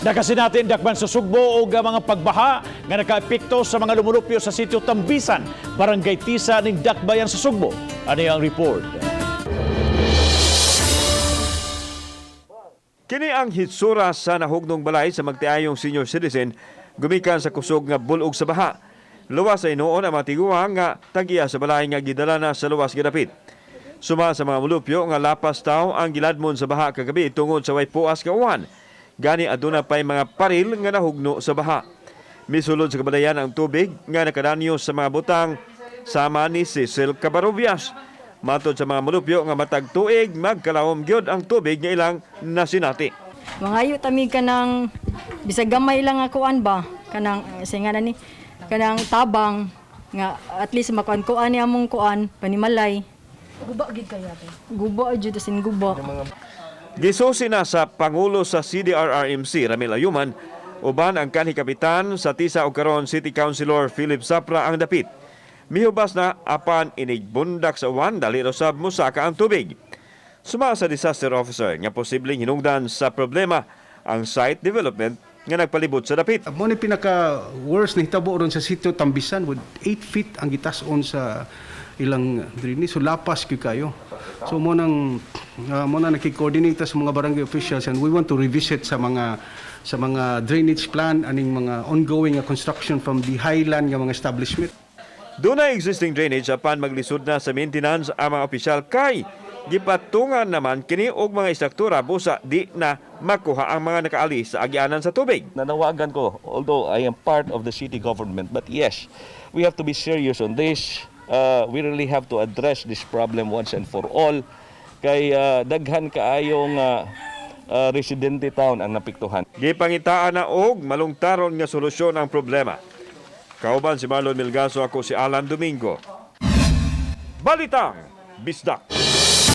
Nakasinati ang dakban sa Sugbo og mga pagbaha nga nakaepekto sa mga lumulupyo sa sitio Tambisan, Barangay Tisa ning Dakbayan sa Sugbo. Ano ang report? Kini ang hitsura sa nahugnong balay sa magtiayong senior citizen gumikan sa kusog nga bulog sa baha. Luwas sa hinuon ang mga tiguang nga tag-iya sa balay nga gidala na sa luwas gidapit. Suma sa mga mulupyo nga lapas tawo ang giladmon sa baha kagabi tungod sa way puas nga uwan. Gani aduna pay mga paril nga nahugno sa baha. Misulod sa kabalayan ang tubig nga nakadanyo sa mga butang sama ni Cecil Cabarubias. Matod sa mga mulupyo nga matag tuig magkalawom gyud ang tubig nga ilang nasinati. Mangayo tami kanang bisag gamay lang nga kuan ba, kanang sa nga na ni, kanang tabang nga at least makuan-kuan ni among kuan panimalay. Guba gid kaya te. Guba jud, as in guba. Gisusi na sa Pangulo sa CDRRMC, Ramil Ayuman, uban ang kanhi kapitan sa Tisa o karon City Councilor Philip Zapra ang dapit. Mihubas na apan inigbundak sa uwan, dali ra sab mosaka ang tubig. Suma sa disaster officer nga posibleng hinungdan sa problema ang site development nga nagpalibot sa dapit. Mo ni pinaka worst nahitabo ron sa sitio Tambisan with 8 feet ang gitas-on sa ilang drainage. So lapas gyud kayo. So mo nang naki-coordinate sa mga barangay officials and we want to revisit sa mga drainage plan aning mga ongoing nga construction from the highland nga mga establishment. Dunay existing drainage apan maglisod na sa maintenance ang mga opisyal kay gipatungan naman kini og mga istruktura busa di na makuha ang mga nakaali sa agianan sa tubig. Nanawagan ko, although I am part of the city government, but yes, we have to be serious on this. We really have to address this problem once and for all. Kay daghan kaayong residente town ang napiktuhan. Gipangitaan na og malungtaron nga solusyon ang problema. Kauban si Marlon Milgaso, ako si Alan Domingo. Balitang Bisdak.